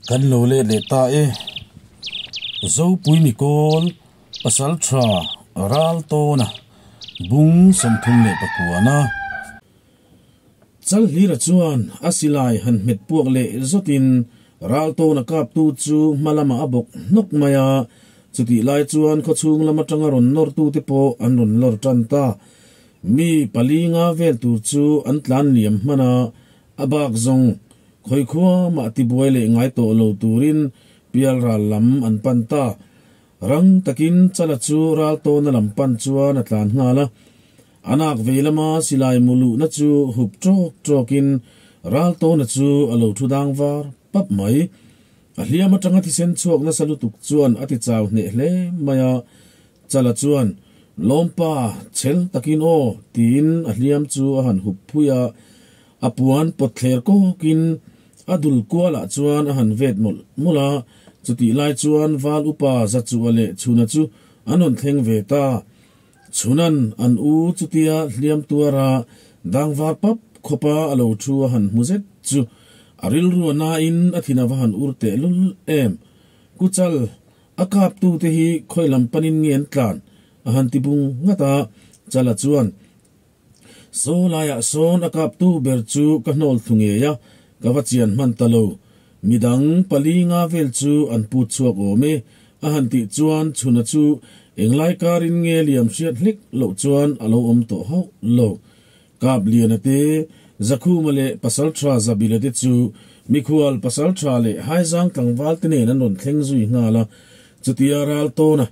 Kan lo let leh ta e. Zopui Mikawl Pasaltha Raltawna bung 39. Chalhlira chuan a silai han hmet puak leh zawtin Raltawna kaptu chu hma lamah a bawk hnawk mai a, chutih lai chuan khawchhung lam atanga rawn nawrtute pawh an rawn lawr tan ta. Mi palinga vel tur chu an tlan liam hman a, a bak zawng Khawi khua mah tibuai leh ngai tawh lo turin pial ral lam an pan ta. Rang takin Chala chu ral tawna lam pan chuan a tlan nghal a. A nak vei lama silai mu luhna chu hup tawk tawkin ral tawna chu a lo thu dang var pap mai. A hliam atanga thisen chhuak nasa lutuk chuan a ti chau hneh hle mai a. Chala chuan, Lawmpa, chhel takin aw, tiin a hliam chu a han hup phui a. A puan pawt thler kawkin a dul kualah chuan a han vet mawlh mawlh a, chutih lai chuan Val upa Zachuha leh Chhuna chu an rawn thleng ve ta. Chhuna'n an u chutia hliam tuara dangvar pap khawpa a lo thu a han hmu zet chu a rilru a nain a thin a va han ur tehlul em. Kuchal a kaptute hi khawi lam panin nge an tlan a han ti bung nghat a, Chala chuan Saw laiah sawn a kaptu ber chu ka hnawl thlu ngei a, ka va chian hman ta lo. Midang pali nga vel chu an put chhuak awm e, a han tih chuan chhuna chu englai karin nge liam hriat hlek loh chuan a lo awm tawh hauh lo. Kap Liana te, Zakhuma leh Pasaltha Zabila te chu mikhual Pasaltha leh Haizang tlangval te nen an rawn thleng zui nghal a, chutia ral tawna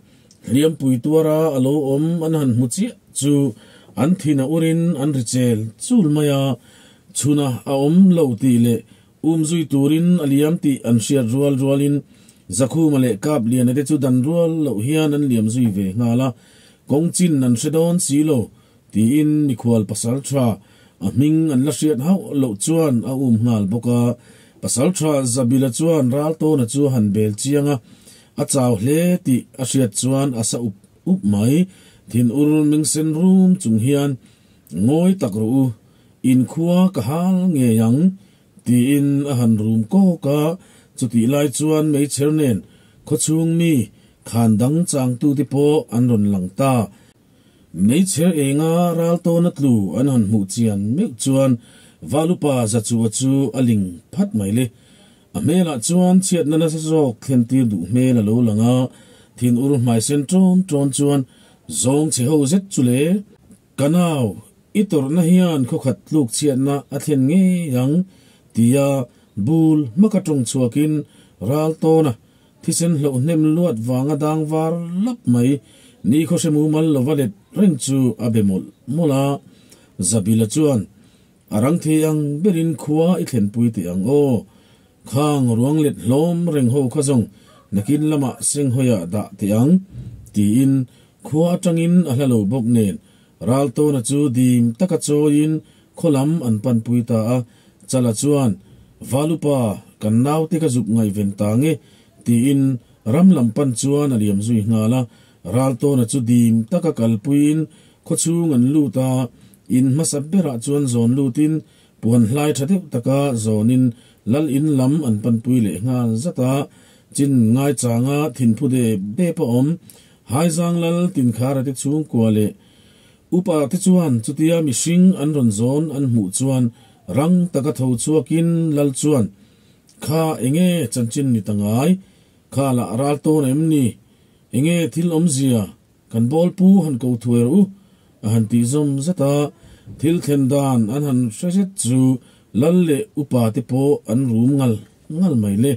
Hliampui tuara a lo awm an han hmu chiah chu an thin a urin an ri chel chul mai a, chhuna a awm lo tih leh um zui turin a liam tih an hriat rual rualin Zakhuma leh Kapliana te chu dan rual loh hian an liam zui ve nghal a, kawng chin an hre dawn si lo tiin mikhual pasal tha a hming an la hriat hauh loh chuan a um nghal bawk a. Pasal tha Zabila chuan Raltawna chu a han bel chiang a, a chau hle tih a hriat chuan a sa up up mai. Thinur ming sen rum chung hian, Ngawi tak rawh u, inkhua ka hal ngei ang, tiin a han rum kawk a. Chutih lai chuan meichher nen khawchhung mi khan dang changtute pawh an rawn lang ta. Meichher enga ral tawna tlu an han hmuh chian meuh chuan Valupa Zachua chu a ling phat mai le. A hmelah chuan chhiatna nasa zawk thlentir duh hmel a lo lang a, thinur hmaisen ṭawn ṭawn chuan zawng chhe ho zet chu le. Ka nau, i tawrhna hian khawkhat tluk chhiatna a thlen ngei ang, tia bul hmaka ṭawng chhuakin ral tawna Thisen hloh hnem luat vanga dang var lap mai ni khawhre mumal lova let reng chu a be mawlh mawlh a. Zabila chuan, A rang thei ang berin khua i thlenpui teh ang aw. Khang ruang let hlawm reng ho kha zawng nakin lamah senghawiah dah teh ang, tiin khua atangin a hla lo bawk nen Raltawna chu dim taka chawiin khaw lam an panpui ta a. Chala chuan, Valupa, kan naute ka zuk ngaihven ta nge, tiin ram lam pan chuan a liam zui nghal a. Raltawna chu dim taka kalpuiin khaw chhung an lut a, in hmasa berah chuan zawn lutin puan hlai tha deuh taka zawnin lal in lam an panpui leh nghal zat a. Chin ngaichanga thinphu dep dep a awm Haizang lal Tinkhara te chhungkua leh Upa te chuan chutia mihring an rawn zawn an hmuh chuan rang taka tho chhuakin lal chuan, Kha enge chanchin ni ta ngai? Kha lah ral tawn em ni? Enge thil awmzia? Kan bawl pu han ko thuai rawh u, a han tih zawm zat a. Thil thlen dan an han hre zet chu lal leh upa te pawh an rum ngal ngal mai le.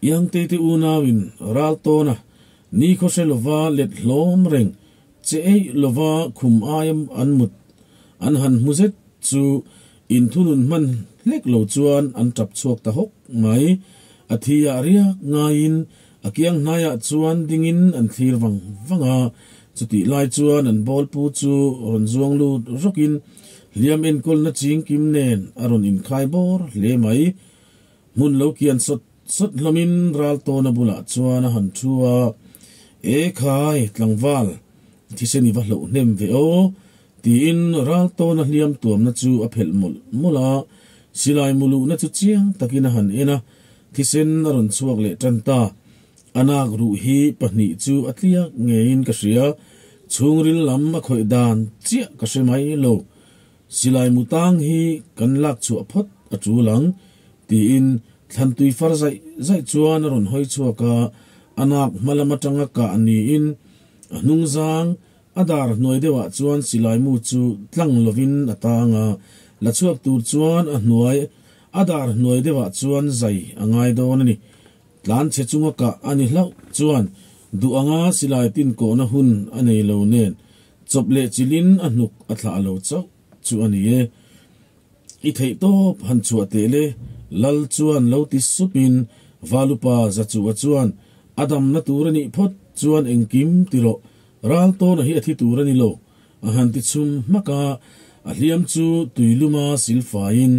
Iangtei te unauin ral tawna ni khawhre lova let hlawm reng che eih lova khum aia an mut an han hmu zet chu inthunun hman hlek lo chuan an tap chhuak ta hawk mai. A thi ah riak ngaiin a kiang hnaiah chuan dingin an thlir vang vang a, chutih lai chuan an bawlpu chu rawn zuang lut rawkin hliam enkawlna chingkim nen a rawn inkhai bawr hle mai. Hmun lo kian sawt sawt hlawmin Raltawna bulah chuan a han thu a, E khai, tlangval, thisen i va hloh hnem ve aw, tiin Raltawna hliam tuamna chu a phelh mawlh mawlh a, silai mu luhna chu chiang takin a han en a, Thisen a rawn chhuak leh tan ta. A nak ruh hi pahnih chu a tliak ngeiin ka hria. Chhungril lam a khawih dan chiah ka hre mai lo. Silai mu tang hi kan lak chhuah phawt a tul ang, tiin thlantui far zaih zaih chuan a rawn hawi chhuak a, a nak hma lam atanga kah niin a hnung zang a dar hnuai deuhah chuan silai mu chu tlang lovin a tang a, la chhuak tur chuan a hnuai a dar hnuai deuhah chuan zai a ngai dawn a ni. Tlan chhe chunga kah a ni hlauh chuan duh anga silai tinkawhna hun a nei lo nen chawp leh chilhin a hnuk a thlah lo chauh chu a ni e. I theih tawp han chhuah teh le, Lal chuan lo ti supin Valupa Zachuha chuan a damna tur a nih phawt chuan engkim ti rawh, ral tawna hi a thi tur a ni lo, a han ti chhum hmak a, a hliam chu tuiluma silfaiin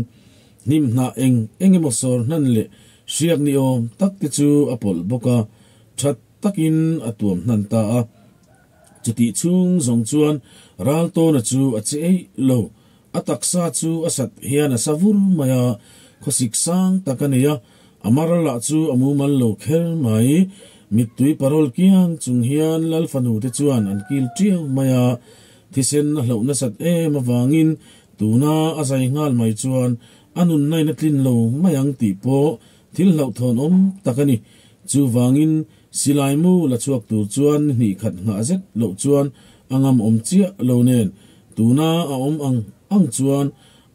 hnim hnah eng eng emaw sawr hnan leh hriak ni awm tak te chu a pawlh bawk a, that takin a tuam hnan ta a. Chutih chhung zawng chuan Raltawna chu a che eih lo. A taksa chu a sat hian a sa vur mai a, khawsik sang tak a nei a, a mar lah chu a mumal lo kher mai. Mittui parawl kiang chung hian Lal fanu te chuan an kil tiau mai a, thisen a hloh nasat em avangin tuna a zai nghal mai chuan a nunna in a tlin lo mai ang tih pawh thil hlauhthawn awm tak a ni. Chuvangin Silai mu la chhuak tur chuan ni hnih khat nghah zet loh chuan a ngam awm chiah lo nen tuna a awm ang ang chuan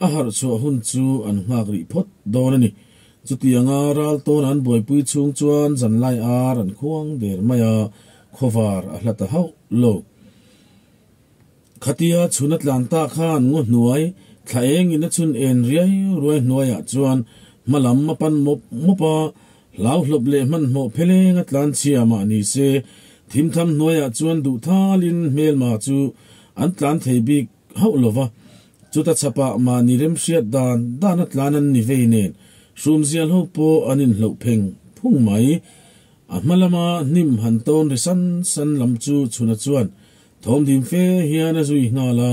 a harh chhuah hun chu an nghak rih phawt dawn a ni. Chutianga ral tawn an buaipui chhung chuan zanlai ar an khuang der mai a, khawvar a hla ta hauh lo. Khatia chhun a tlan ta khan ngaw hnuai thla eng in a chhun en riai ruai hnuaiah chuan hma lam a pan mawp mawp a, hlau hlawp leh hmanhmawh pheleng a tlan chhia mah ni se thimtham hnuaiah chuan duh thalin hmelma chu an tlan thei bik hauh lo va, chuta chhapah mahni remhriat dan dan a tlan an ni vei nen hrumzial ho pawh an inhloh pheng phung mai. A hma lama hnim han tawn ri san san lam chu chhuna chuan thawm dim fe hian a zui nghal a,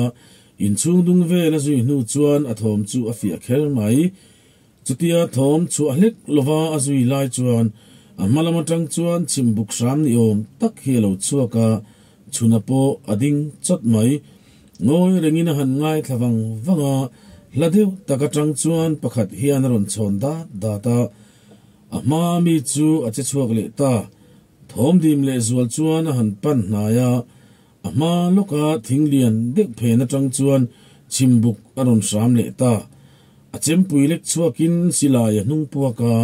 inchhung dung vel a zui hnu chuan a thawm chu a fiah kher mai. Chutia thawm chhuah hlek lova a zui lai chuan a hma lam atang chuan chhim buk hram ni awm tak hi a lo chhuak a, chhuna pawh a ding chawt mai. Ngawi rengin a han ngaithla vang vang a, hla deuh tak atang chuan pakhat hian a rawn chhawn dat dat a, A hma mi chu a che chhuak leh ta. Thawm dim leh zual chuan a han pan hnai a, a hma lawka thing lian deuh phen atang chuan chhimbuk a rawn hram leh ta. A chempui lek chhuakin silai a hnung puak a,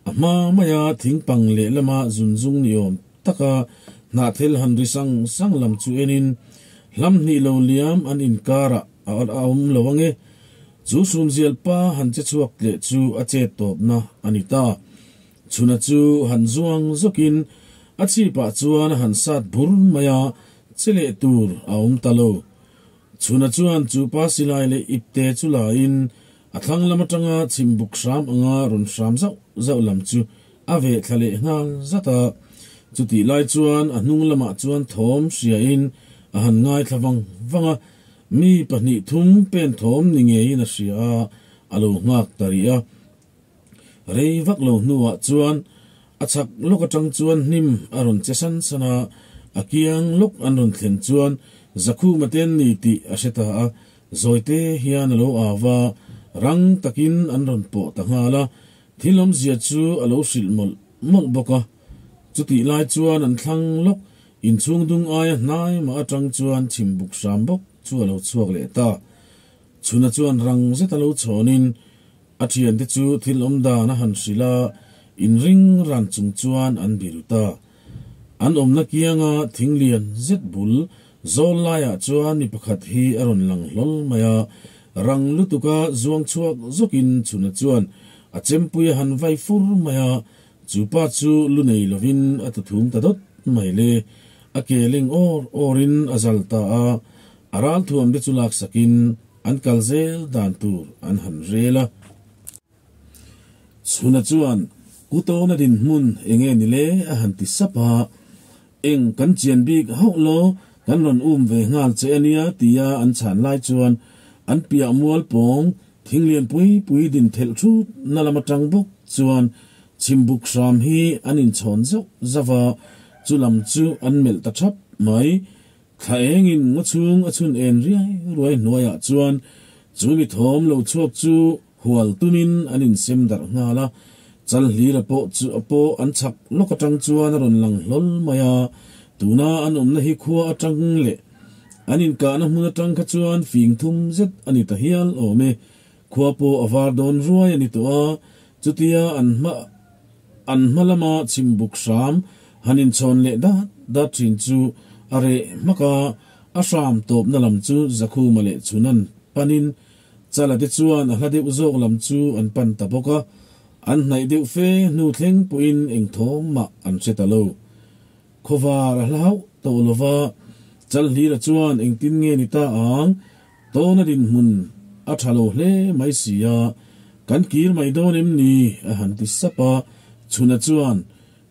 a hma maia thing pang leh lama zun zung ni awm taka hnahthel han ri sang sang lam chu enin hlam hnih lo liam an inkarah a awm lo ange. Chu Sumzial pa han che chhuak tleh chu a chet tawpna a ni ta. Chhuna chu han zuang zawkin a chhipah chuan a han sat bur mai a, che leh tur a awm ta lo. Chhuna chuan chu pa silai leh ipte chu lain a thlang lam atanga chhim buk hram anga rawn hram zauh zauh lam chu a veh thla leh nghal zat a. Chutih lai chuan a hnung lamah chuan thawm hriain a han ngaithla vang vang a. Mi pahnih thum pen thawm ni ngeiin a hria a, a lo nghak ta rih a. Rei vak lo hnuah chuan a chhak lawk atang chuan hnim a rawn che san san a, a kiang lawk an rawn thlen chuan Zakhuma te an ni tih a hre ta a, zawite hian a lo au va, rang takin an rawn pawh ta nghal a, thil awmzia chu a lo hrilh mawlh mawlh bawk a. Chutih lai chuan an thlang lawk Inchhung dung aia hnai mah atang chuan chhim buk hram bawk chu a lo chhuak leh ta. Chhuna chuan rang zet a lo chhawnin a thiante chu thil awm dan a han hrilh a, inring ran chung chuan an biru ta. An awmna kianga thing lian zet bul zawl laiah chuan mi pakhat hi a rawn lang hlawl mai a, rang lutuka zuang chhuak zawkin Chhuna chuan a chempui a han vai fur mai a, Chu pa chu lu nei lovin a tlu thum ta dawt mai le. A ke leng awr awrin a zal ta a, a ral thuam te chu laksakin an kal zel dan tur an han rel a. Chhuna chuan Kutawna dinhmun enge ni le a han ti sap a, Eng kan chian bik hauh lo, kan rawn um ve nghal che ania tia an chhan lai chuan an piah mual pawng thing lian pui pui din thelh thut na lam atang bawk chuan. Chhimbuk hram hi an inchhawn zauh zauh a, chu lam chu an melh ta thap mai. Thla engin ngaw chhung a chhun en riai ruai hnuaiah chuan chu mi thawm lo chhuak chu hual tumin an insem darh nghal a, chal hlira pawh chu a pawh an chhak lawk atang chuan a rawn lang hlawl mai a, tuna an awmna hi khua atang leh an inkahna hmun atang kha chuan fing thum zet a ni ta hial awm e. Khua pawh a var dawn ruai a ni tawh a, chutia an hma an hma lama chhimbuk hram han inchhawn leh dat dat thin chu a reh hmak a, a hram tawpna lam chu Zakhuma leh Chhunan panin Chala te chuan a hla deuh zawk lam chu an pan ta bawk a, an hnaih deuh fe hnu thleng pawhin eng thawm mah an hre ta lo. Khawvar a hla hauh tawh lo va, Chalhlira chuan engtin nge ni ta ang, tawna dinhmun a tha lo hle mai si a, kan kir mai dawn em ni? a han ti sap a, Chhuna chuan,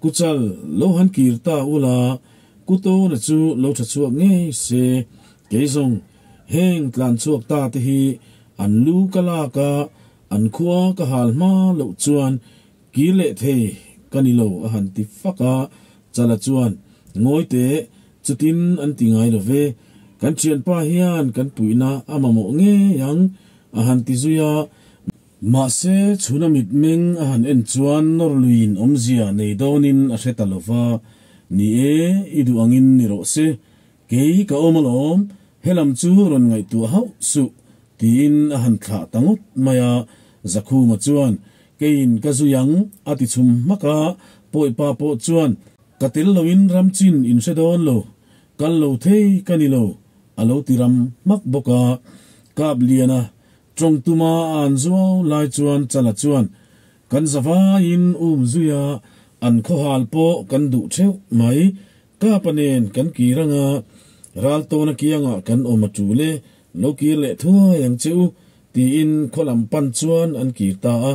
Kuchal, lo han kir ta ula, Ku tawna chu lo tha chhuak ngei se, kei zawng heng tlan chhuak ta te hi an lu ka lak a, an khua ka hal hma loh chuan Kir leh thei ka ni lo a han ti fak a, Chala chuan, Ngawi teh, chutin an ti ngai lo ve, kan thianpa hian kan puihna a mamawh ngei ang a han ti zui a. Mahse, chhuna mitmeng a han en chuan nawr luiin awmzia nei dawnin a hre ta lo va, Ni e, i duh angin ni rawh se, kei ka awm alawm, helam chu rawn ngaihtuah hauh suh, tiin a han thlah ta ngawt mai a, Zakhuma chuan, Keiin ka zui ang, a ti chhum hmak a, Pawipa pawh chuan, Ka tel loin ram chin in hre dawn lo, kal lo thei ka ni lo, a lo ti ram hmak bawk a. Kap Liana tawng tuma a an zuau lai chuan Chala chuan, Kan zavaiin um zui a, an khawhal pawh kan duh theuh mai, Kapa nen kan kir anga, Raltawna kiangah kan awm a tul e, lo kir leh thuai ang che u, tiin khaw lam pan chuan an kir ta a.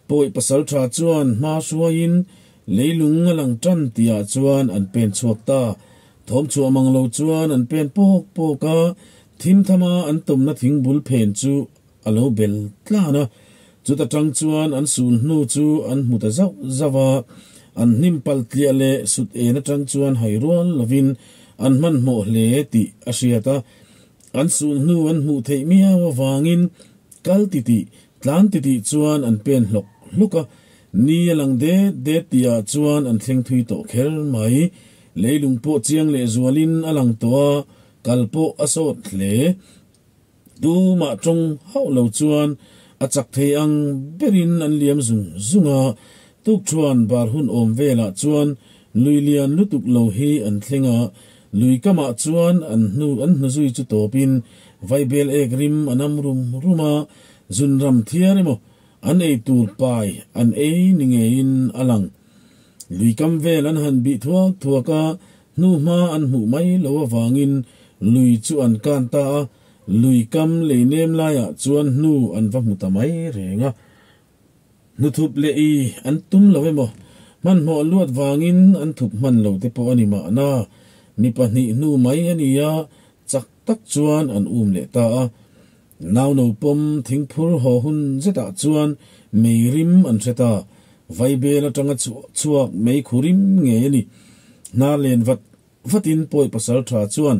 Pawi pasal tha chuan hma hruaiin leilung a lang tan tihah chuan an pen chhuak ta. Thawm chhuah mang lo chuan an pen pawk pawk a, thim thama an tawmna thing bul phen chu a lo bel tlan a. Chuta tang chuan an sul hnu chu an hmu ta zauh zauh a, an hnim palh tliah leh sut en atang chuan hai rual lovin an hmanhmawh hle tih a hriat a. An sul hnu an hmuh theih miau avangin kal titih, tlan titih chuan an pen hlawk hlawk a, ni a lang det det tihah chuan an thleng thui tawh kher mai. Leilung pawh chiang leh zualin a lang tawh a, kal pawh a sawt hle. Tumah tawng hauh lo chuan a chak thei ang berin an liam zung zung a, tukṭhuan bar hun awm velah chuan lui lian lutuk lo hi an thleng a, lui kamah chuan an hnu an hnu zui chu tawpin vaibel ek rim a nam rum rum a, zunram thiar emaw an ei tur pai an ei ni ngeiin a lang. Lui kam vel an han bih thuak thuak a, hnuhma an hmuh mai lo avangin lui chu an kan ta a, lui kam lei nem laiah chuan hnu an va hmu ta mai reng a. Hnuthup leh i an tum lo emaw, hmanhmawh luat vangin an thup hman lo te pawh a ni mahna, mi pahnih hnu mai a ni a, chak tak chuan an um leh ta a. Nauno pawm thingphur haw hun zetah chuan mei rim an hre ta, vaibel atanga chhuak mei khu rim ngei a ni. Hnar len vat vatin pawi pasal tha chuan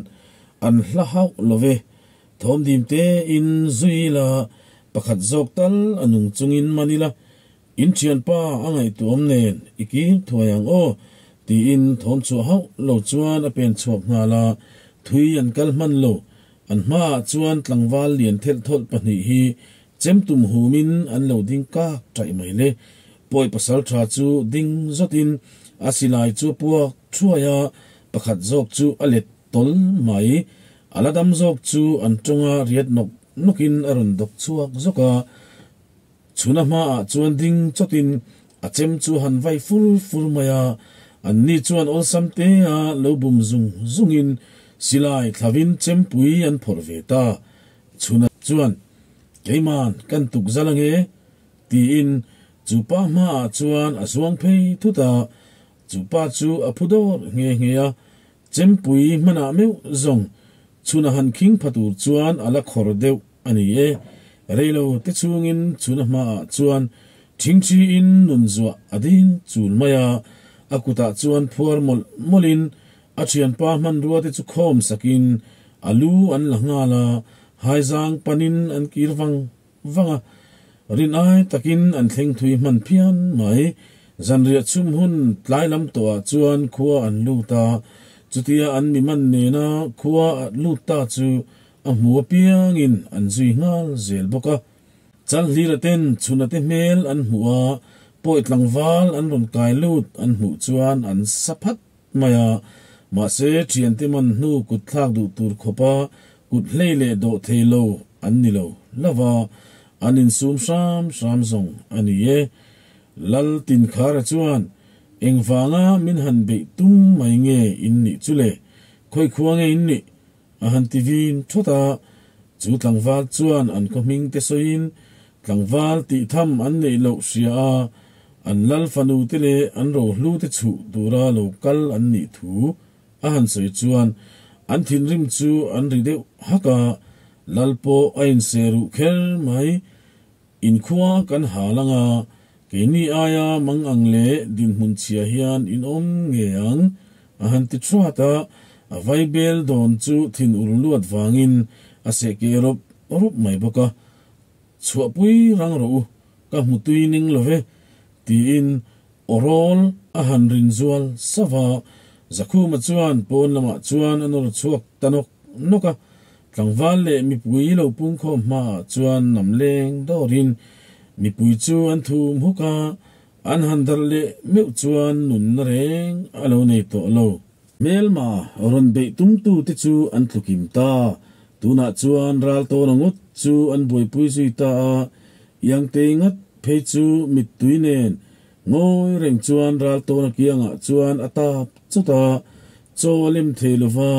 an hla hauh lo ve. Thawmdim tein zui ila, pakhat zawk tal a nung chungin man ila, in thianpa a ngaihtuahawm nen i kir thuai ang aw, tiin thawm chhuah hauh lo chuan a pen chhuak nghal a, thui an kal hman lo. An hmaah chuan tlangval lian thelh thawlh pahnih hi chem tum humin an lo ding kak taih mai le. Pawi pasal tha chu ding zawtin a silai chu a puak thuai a, pakhat zawk chu a let tawl mai. A la dam zawk chu an tawnga riat nawk nawkin a rawn dawk chhuak zawk a. Chhuna hmaah chuan ding chawtin a chem chu han vai fur fur mai a, anni chuan awlsam te a lo bum zung zungin silai thlavin chempui an phawrh ve ta. Chhuna chuan, Keiman kan tuk zal ange, tiin chu pa hmaah chuan a zuang phei thut a, chu pa chu a phu dawr nghe nghe a, chempui hmanah meuh zawng chhuna han khing pha tur chuan a la khawr deuh a ni e. Reilo te chhungin chhuna hmaah chuan Thingthi in nun zuah a ding chul mai a, a kutah chuan phuar mawlh mawlhin a thianpa hmanrua te chu khawm sakin a lu an la nghal a, haizang panin an kir vang vang a, rin ai takin an thleng thui hman phian mai. Zanriah chhum hun tlai lam tawhah chuan khua an lut a, chutia an mi man nena khua a lut ta chu a hmu apiangin an zui nghal zel bawk a. Chalhlira ten chhuna te hmel an hmuh a, pawi tlangval an rawn kai lut an hmuh chuan an sa phat mai a, mahse thiante man hnu kut thlak duh tur khawpa kut hlei leh dawh thei lo an ni lo hlauh a, an insum hram hram zawng a ni e. Lal Tinkhara chuan, Engvanga min han beih tum mai nge in nih chu le? Khawi khua nge in nih? A han ti vin thawt a, chu tlangval chuan an khaw hming te sawiin tlangval tih tham an neih loh hria a, an lal fanu te leh an rohlu te chhuh tura lo kal an nih thu a han sawi chuan an thinrim chu an ri deuh hak a, lal pawh a inse ruh kher mai. Inkhua kan hal anga keini aia mang ang leh dinhmun chhia hian in awm ngei ang, a han ti thuat a, a vaibel dawn chu thin ur luat vangin a seh ke rawp rawp mai bawk a. Chhuahpui rang rawh u, ka hmu tui ning lo ve, tiin awrawl a han rin zual sauh a, Zakhuma chuan pawn lamah chuan a nawr chhuak ta nawk nawk a. Tlangval leh mipui lo pungkhawm hmaah chuan nam leng dawrin mipui chu an thum huk a, an han darh leh meuh chuan nunna reng a lo nei tawh lo. Hmelma rawn beih tumtute chu an tlukim ta, tunah chuan ral tawn a ngawt chu an buaipui zui ta a, Iangtei ngat phei chu mittui nen ngawi reng chuan ral tawn a kiangah chuan a tap chawt a, chaw a lem thei lova,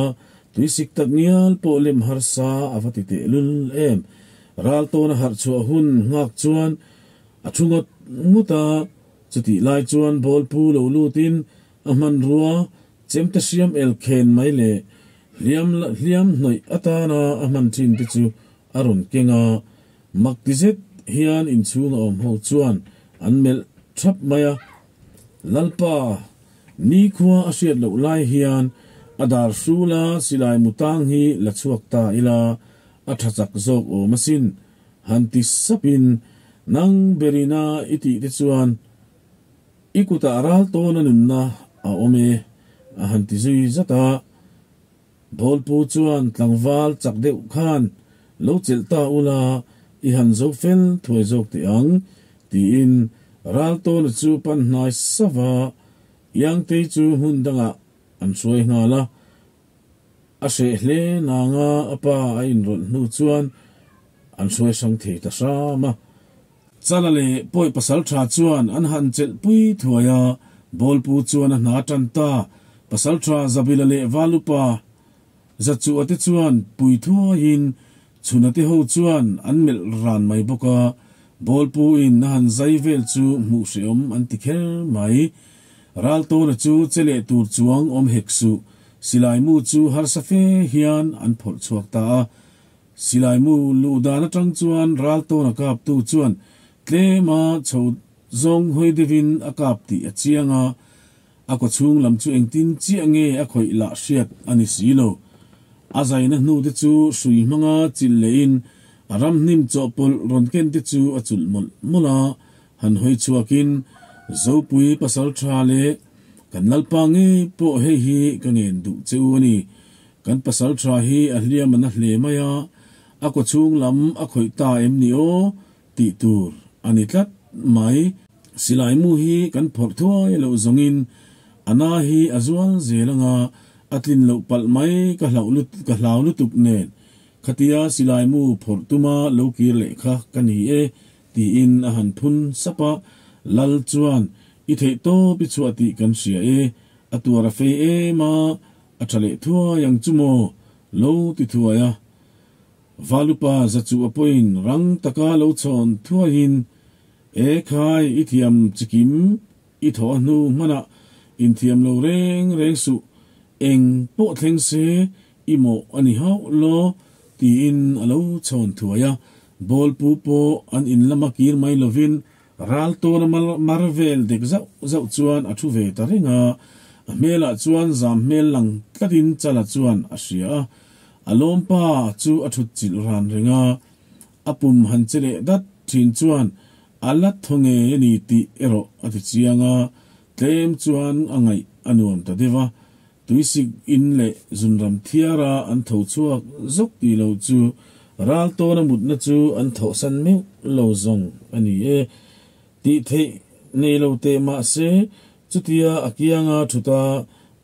Tuisik tak ngial pawh lem harsa a va ti teh lul em. Ral tawn a harh chhuah hun nghak chuan a thu ngawt ngawt a, chutih lai chuan ball pu lo lutin a hmanrua chemte hriam el khen mai leh hliam hliam hnawih atana a hman thin te chu a rawn keng a, mak ti zet hian inchhung a awm ho chuan an melh thap mai a. Lalpa, nikhua a hriat loh lai hian a dar hrula silai mu tang hi la chhuak ta ila a tha chak zawk awm asin, han ti sapin nang berina i tih te chuan i kutah ral tawn a nunna a awm e, a han ti zui zat a. Bawlpu chuan tlangval chak deuh khan lo chelh ta ula i han zo fel thuai zawk teh ang, tiin Raltawna chu pan hnai sava Iangtei chu hmun dangah an hruai nghal a. A hreh hle nanga a pa a inrawlh hnu chuan an hruai hrang thei ta hram a. Chala leh pawi pasal tha chuan an han chelh pui thuai a, Bawlpu chuan a hna tan ta. Pasal tha Zabila leh Valupa Zachuha te chuan pui thuaiin Chhuna te ho chuan an melh ran mai bawk a, Bawlpu in a han zai vel chu hmuh hrehawm an ti kher mai. Raltawna chu che leh tur chuang awm hek suh, silai mu chu harsa fe hian an phawrh chhuak ta a. Silai mu luh dan atang chuan Raltawna kaptu chuan tlema chho zawng hawi deuhin a kap tih a chiang a, a kawchhung lam chu engtin chiah nge a khawih lah hriat a ni si lo. A zaina hnu te chu hrui hmanga chilh lehin a ramhnim chawhpawlh rawn ken te chu a chulh mawlh mawlh a, han hawi chhuakin Zopui pasal tha leh kan Lalpa ngei pawh hei hi ka ngen duh che u a ni. Kan pasal tha hi a hliam a na hle mai a, a kawchhung lam a khawih ta em ni aw tih tur a ni tlat mai. Silai mu hi kan phawrh thuai loh zawngin a na hi a zual zel anga a tlin loh palh mai ka hlauh lut ka hlau lutuk nen khatia silai mu phawrh tuma lo kir leh kha ka ni e tiin a han phun sap a, Lal chuan i theih tawp i chhuah tih kan hria e, a tuar a fei em a, A tha leh thuai ang chu maw? Lo ti thuai a. Valupa za chu a pawhin rang taka lo chhawn thuaiin, E khai, i thiam chikim, i thaw a hnu hmanah inthiam lo reng reng suh, eng pawh thleng se i mawh a ni hauh law, tiin a lo chhawn thuai a. Bawlpu pawh an in lama kir mai lovin Raltawna mar vel dek zauh zauh chuan a thu ve ta reng a, a hmelah chuan zam hmel lang tlatin Chala chuan a hria a, a lawmpa chu a thut chilh ran reng a, a pum han che leh dat thin chuan a la thaw ngei a ni tih erawh a ti chiang a, tlem chuan a ngaih a nuam ta deuh a, Tuisik in leh zunram thiara an tho chhuak zawk tih lo chu Raltawna mutna chu an thawhsan meuh lo zawng a ni e. Tih theih nei lo teh mah se, chutia a kianga thuta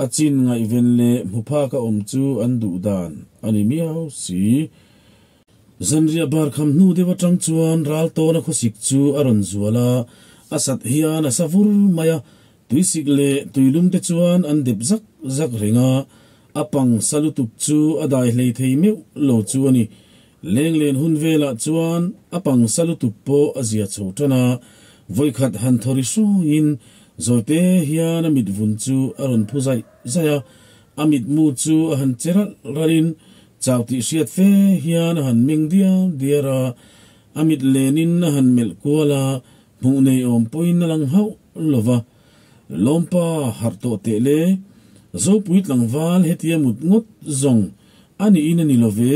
a chin ngaihven leh hmu phaka awm chu an duh dan a ni miau si. Zanriah bar kham hnu deuh atang chuan Raltawna khawsik chu a rawn zual a, a sat hian a sa vur mai a, Tuisik leh tuilum te chuan an dep zak zak reng a, a pang sa lutuk chu a dai hlei thei meuh lo chu a ni. Lenglen hun velah chuan a pang sa lutuk pawh a zia chho tan a, vawikhat han thaw ri hruaiin zawite hian a mit vun chu a rawn phu zaih zaih a, a mitmu chu a han che ralh ralhin chau tih hriat fe hian a han meng diar diar a, a mit lenin a han melh kual a, Hmuh nei awm pawhin a lang hauh lo va, Lawmpa harh tawh teh le, Zopui tlangval hetia mut ngawt zawng a niin a ni lo ve,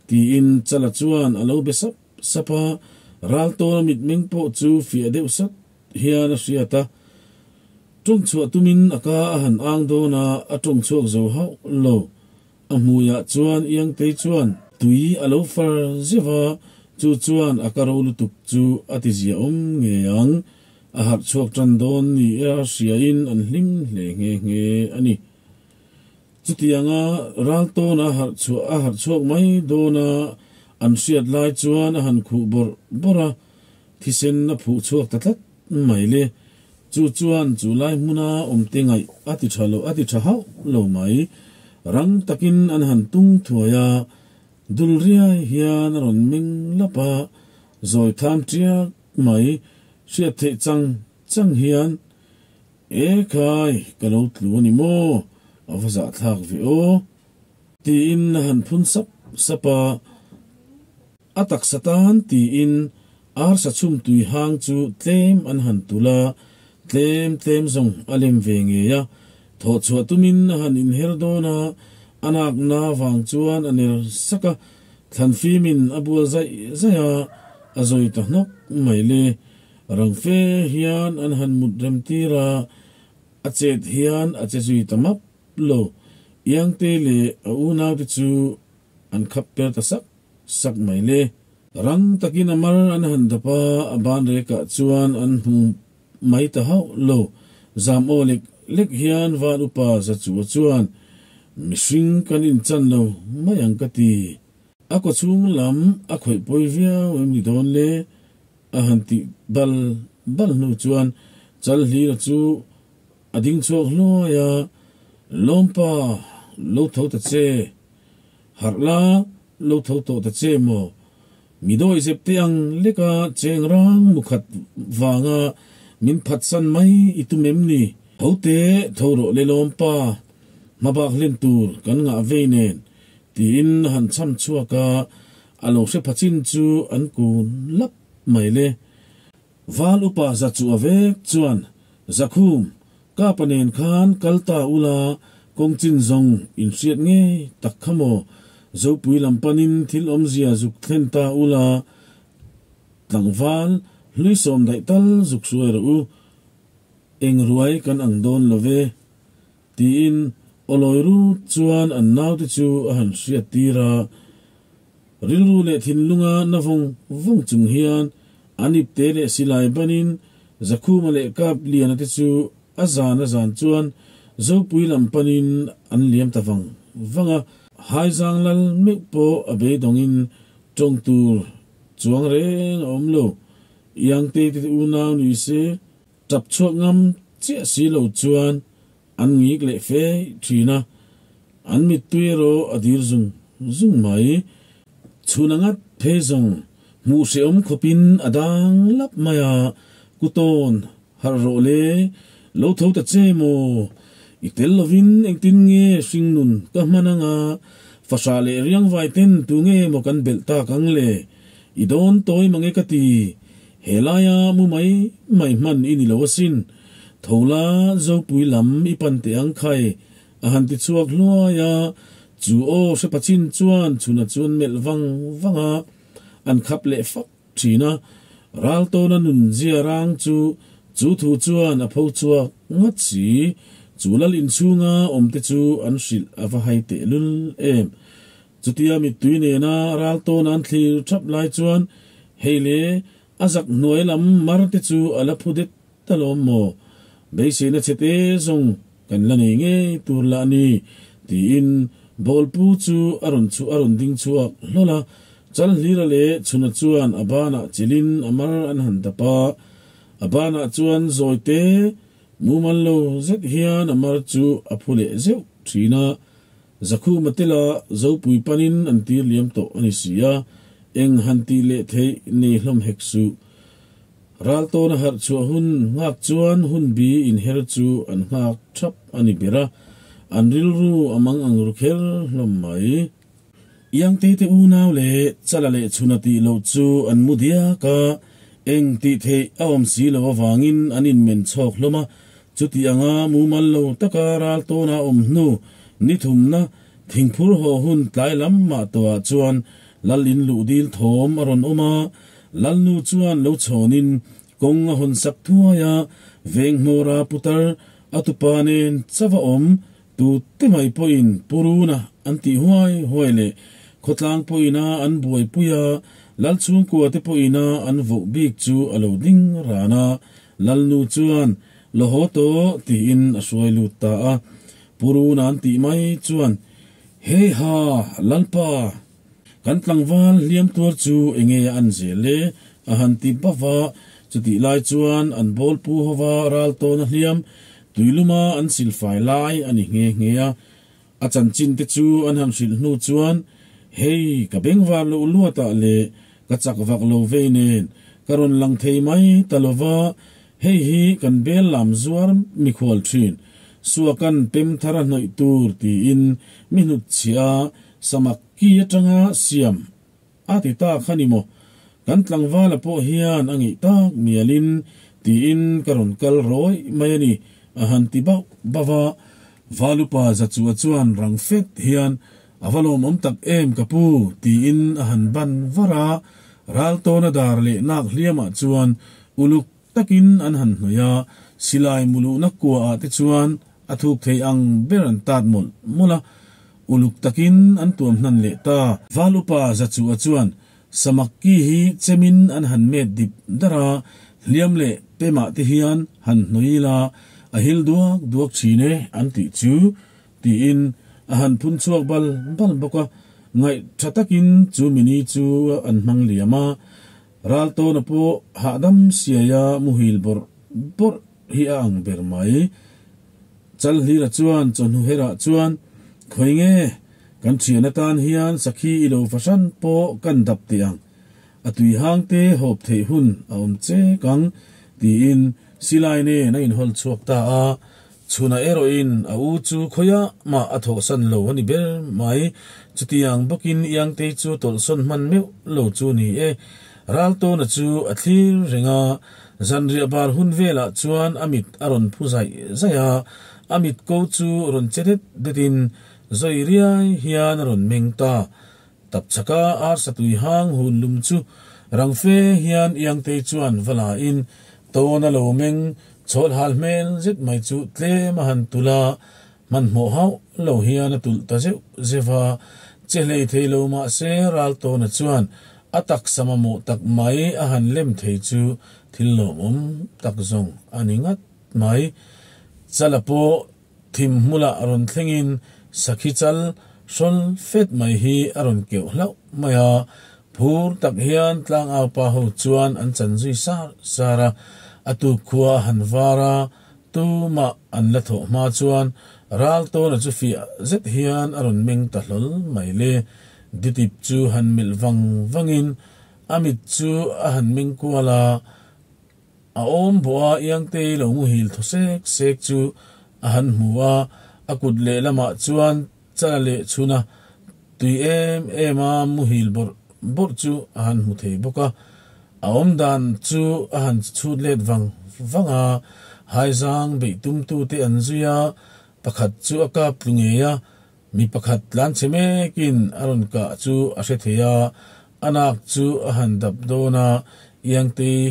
tiin Chala chuan a lo be sap sap a, Raltawna mitmeng pawh chu fiah deuh sap hian a hriat a. Tawng chhuah tumin a ka a han ang dawn a, a tawng chhuak zo hauh lo. A hmuiah chuan Iangtei chuan tui a lo far zeuh a, chu chuan a ka ro lutuk chu a ti ziaawm ngei ang. A harh chhuak tan dawn ni a hriain an hlim hle nghe nghe a ni. Chutianga Raltawna harh chhuah a harh chhuak mai dawn a an hriat lai chuan a han khuh bawrh bawrh a, thisen a phuh chhuak ta tlat mai le. Chu chuan chu lai hmuna awmte ngaih a ti tha lo a ti tha hauh lo mai. Rang takin an han tung thuai a, dul riai hian a rawn meng lap a, zawi tham tiak mai hriat theih chang chang hian, E khai, ka lo tlu a ni maw? A va zahthlak ve aw. Tiin a han phun sap sap a. A taksa tan tiin arsa chhum tui hang chu tlem an han tulh a, tlem tlem zawng a lem ve ngei a. Thawh chhuah tumin a han inher dawn a, a nakna vang chuan a ner sak a, thlan fimin a bual zaih zaih a, a zawi ta hnawk mai le. Rang fe hian an han mut rem tir a, a chet hian a che zui ta map lo. Iangte leh a unaute chu an khap per ta sak sak mai le. Rang takin a mar an han dap a, a ban rekah chuan an hmu mai ta hauh lo. Zam aw lek lek hian Van Upa Zachua chuan, Mihring kan inchan lo mai ang ka ti. A kawchhung lam a khawih pawi viau em ni dawn le? A han tih bal bal hnu chuan Chalhlira chu a ding chhuak hluai a, Lawmpa, lo tho ta che. Harh la, lo tho tawh ta che maw? Mi dawi zep te ang leka cheng rang mu khat vanga min phatsan mai i tum em ni? Tho te, tho rawh le Lawmpa, hmabak hlen tur kan ngah vei nen, tiin a han cham chhuak a, a lo hre pha chin chu an kun lap mai le. Val upa za chu a vek chuan, Zakhum, Kapa nen khan kal ta ula kawng chin zawng in hriat ngei tak kha maw? Zopui lam panin thil awmzia zuk thlen ta ula tlangval hlui sawm daih tal zuk hruai rawh u, eng ruai kan ang dawn lo ve tiin awlawi rut chuan an naute chu a han hriat tir a. Rilru leh thinlunga na vawng vawng chung hian an ipte leh silai banin Zakhuma leh Kap Liana te chu a zan a zan chuan Zopui lam panin an liam ta vang vang a. Haizang lal meuh pawh a beidawngin tawng tur chuang reng a awm lo. Iangtei te unau ni se tap chhuak ngam chiah si lo chuan An ngik leh fe thin a, an mittui erawh a dir zung zung mai. Chhun a ngat phei zawng hmuh hrehawm khawpin a dang lap mai a, Kutawn, harh rawh le, lo tho ta che maw? I tel lovin engtin nge hringnun ka hman anga, fahrah leh riangvai ten tu nge maw kan belh tak ang le? I dawn tawi mange ka ti. Helaia mu mai mai hman i ni lo asin. Tho la Zopui lam i pan teh ang khai a han ti chhuak hluai a. Chu aw hre pachin chuan chhuna chuan melh vang vang a, an khap leh fak thin a. Raltawna nun zia rang chu chu thu chuan a pho chhuak ngat si. Chu lal inchhunga awmte chu an hrilh a va hai tehlul em. Chutia mittui nena ral tawn an thlir thap lai chuan hei le a zak hnuai lam mar te chu a la phu det ta lawm maw? Beiseina che te zawng kan la nei ngei tur lah ni tiin bawlpu chu a rawn chhuah a rawn ding chhuak hlawl a. Chalhlira leh Chhuna chuan a banah chilin a mar an han dap a, a banah chuan zawi te mumal lo zet hian a mar chu a phu leh zeuh thin a. Zakhuma tela Zopui panin an tir liam tawh a ni si a, eng han tih leh theih nei hlawm hek suh. Raltawna harh chhuah hun nghak chuan hun bi inher chu an nghak thap a ni ber a, an rilru a mang ang ru kher hlawm mai. Iangtei te unau leh Chala leh Chhuna tih loh chu an mu diak a, eng tih theih a awm si lo avangin an inmen chhawk hlawm a, Chuti anga mumal lo taka raltawna awm hnu ni thumna thingphur haw hun tlai lam mah tawhah chuan Lal in luh dil thawm a rawn awm a, Lalnu chuan lo chhawnin kawng a hawn sak thuai a, veng hmawra putar a tupa nen chauh a awm tu te mai pawhin Puruna an tih huai huai leh khawtlang pawhina an buaipui a, Lal chhungkua te pawhina an voh bik chu a lo ding ran a, Lalnu chuan, La haw tawh, tiin a hruai lut ta a. Pu Runa'n tih mai chuan, Hei ha, Lalpa! Kan tlangval hliam tuar chu enge a an zel e? a han ti bauh a. Chutih lai chuan an bawlpu hova ral tawn a hliam, tuiluma an silfai lai a ni nghe nghe a. A chanchin te chu an han hrilh hnu chuan, Hei, ka bengvar loh luatah leh ka chak vak lo vei nen ka rawn lang thei mai ta lo va, hei hi kan bel lam zuar mikhual thin, suakan pem thar a hnawih tur tiin mi hnutchhiah a samak ki atanga siam A ti ta kha ni maw? Kan tlangvala pawh hian a ngeih tak mialin tiin ka rawn kal rawih mai a ni, a han ti bauh bauh a. Valupa Zachua chuan rang fet hian, A va lawmawm tak em ka pu, tiin a han ban var a. Raltawna dar leh nak hliamah chuan uluk takin an han hnawih a, silai muluhna kuaah te chuan a thuk thei ang ber an tat mawlh mawlh a, uluk takin an tuam hnan leh ta. Val upa Zachua chuan samak ki hi chemin an han met dip dar a, hliam leh pemah te hian han hnawih ila a hil duak duak thin e an tih chu tiin a han phun chhuak bal bal bawk a, ngaih tha takin chu mini chu an hmang liam a. Raltawna pawh hahdam siaia muhil bawrh bawrh hi a ang ber mai. Chalhlira chuan chawhnu herah chuan, Khawi nge, kan thian atan hian sakhi i lo fahran pawh kan dap teh ang. A tui hang te hawp theih hun a awm chek ang, tiin silai nen a inhawl chhuak ta a. Chhunah erawhin a u chu khawiah mah a thawhsan lo a ni ber mai. Chutiang bawkin Iangtei chu tawlhsawn hman meuh lo chu ni e. Raltawna chu a thlir reng a, zanriah bar hun velah chuan a mit a rawn phu zaih zaih a, a mit ko chu rawn che det detin zawi riai hian a rawn meng ta. Tapchhaka arsa tui hang hun lum chu rang fe hian Iangtei chuan va la in tawn a lo meng chhawl hal hmel zet mai chu tlem a han tulh a, hmanhmawh hauh lo hian a tulh ta zeuh zeuh a, che hlei thei lo mahse Raltawna chuan a taksa mamawh tak mai a han lem thei chu thil lawmawm tak zawng a ni ngat mai. Chala pawh Thim hmulah a rawn thlengin sakhi chal hrawl fet mai hi a rawn keuh hlauh mai a, phur tak hian tlangau pa ho chuan an chan zui sar sar a, a tuk khua a han var a, tumah an la thawh hma chuan ral tawna chu fiah zet hian a rawn meng ta hlawl mai le. Ditip chu han melh vang vangin a mit chu a han meng kual a, A awm bawh a, Iangtei lo muhil thaw sek sek chu a han hmu a, a kut lehlamah chuan chala leh chhuna tui em em a muhil bawrh bawrh chu a han hmu thei bawk a. A awm dan chu a han chhut let vang vang a, haizang beih tumtute an zui a, pakhat chu a kap tlu ngei a, mi pakhat tlan chhe mekin a rawn kah chu a hre thei a, a nak chu a han dap dawn a, Iangtei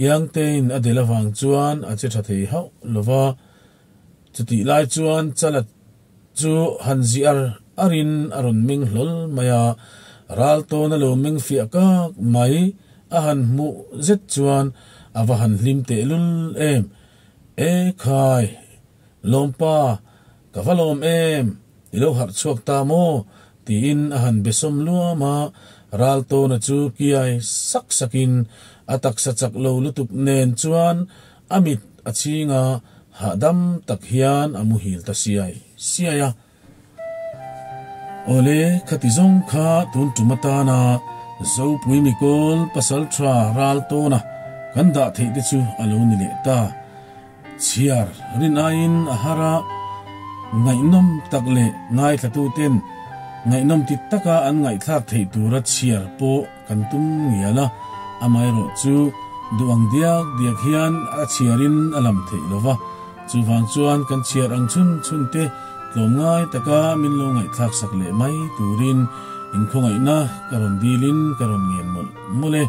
Iangteiin a del avang chuan a che tha thei hauh lo va. Chutih lai chuan Chala chu han zi ar arin a rawn meng hlawl mai a, ral tawn a lo meng fiah kak mai a han hmuh zet chuan a va han hlim tehlul em. E khai! Lawmpa, ka va lawm em? I lo harh chhuak ta maw? tiin a han be sawm luam a, ral tawna chu kiai sak sakin a taksa chak lo lutuk nen chuan a mit a chhing a, hahdam tak hian a muhil ta siai siai a. Awle, khati zawng kha tun tum atana Zopui Mikawl pasaltha ral tawna kan dah theih te chu a lo ni leh ta. Chhiar rin aiin a har a, ngaihnawm tak leh ngaithlatuten ngaihnawm ti taka an ngaihthlak theih tura chhiar pawh kan tum ngial a, amaherawhchu duh ang diak diak hian a chhiarin a lam theih lo va, chuvang chuan kan chhiar ang chhun chhun te tlawmngai taka min lo ngaihthlak sak leh mai turin inkhawngaihna ka rawn dilin ka rawn ngen mawlh mawlh e.